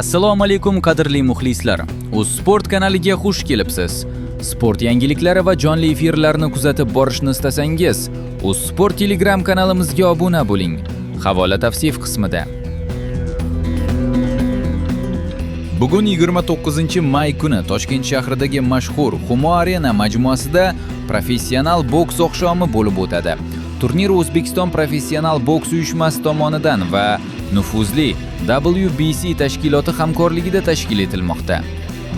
Assalomu alaykum, qadrli muxlislar. Uzsport kanaliga xush kelibsiz. Sport yangiliklari va jonli efirlarni kuzatib borishni istasangiz, Uzsport Telegram kanalimizga obuna bo'ling. Havola tavsif qismida. Bugun 29-may kuni Toshkent shahridagi mashhur Humo Arena majmuasida professional boks oqshomi bo'lib o'tadi. Turnir O'zbekiston professional boks uyushmasi tomonidan va nufuzli WBC tashkiloti hamkorligida tashkil etilmoqda.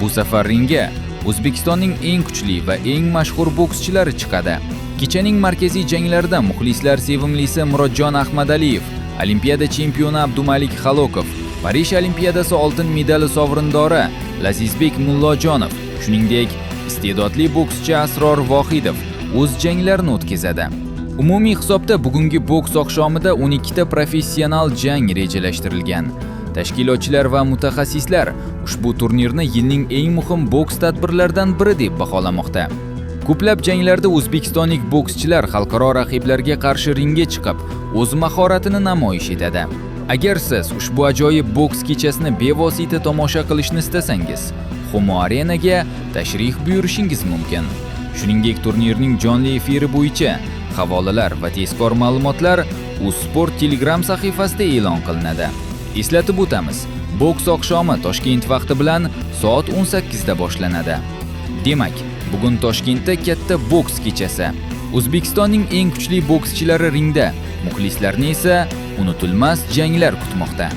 Bu safar ringga O'zbekistonning eng kuchli va eng mashhur bokschilari chiqadi. Kechaning markaziy janglarida muxlislar sevimlisi Murodjon Ahmadaliyev, Olimpiada chempioni Abdumalik Xalokov, Parij Olimpiadasi oltin medali sovrindori Lazizbek Mullojonov, shuningdek, iste'dodli bokschi Asror Vohidov o'z janglarini o'tkazadi. Umumiy hisobda bugungi boks oqshomida 12 ta professional jang rejalashtirilgan. Tashkilotchilar va mutaxassislar ushbu turnirni yilning eng muhim boks tadbirlaridan biri deb baholamoqda. Ko'plab janglarda o'zbekistonlik bokschilar xalqaro raqiblarga qarshi ringga chiqib, o'z mahoratini namoyish etadi. Agar siz ushbu ajoyib boks kechasini bevosita tomosha qilishni istasangiz, Humo Arenaga tashrif buyurishingiz mumkin. Shuningdek, turnirning jonli efiri bo'yicha havolalar va tezkor ma'lumotlar Uzsport Telegram sahifasida e'lon qilinadi. Eslatib o'tamiz, boks oqshomi Toshkent vaqti bilan soat 18 da boshlanadi. Demak, bugun Toshkentda katta boks kechasi. O'zbekistonning eng kuchli bokschilari ringda, muxlislarni esa unutilmas janglar kutmoqda.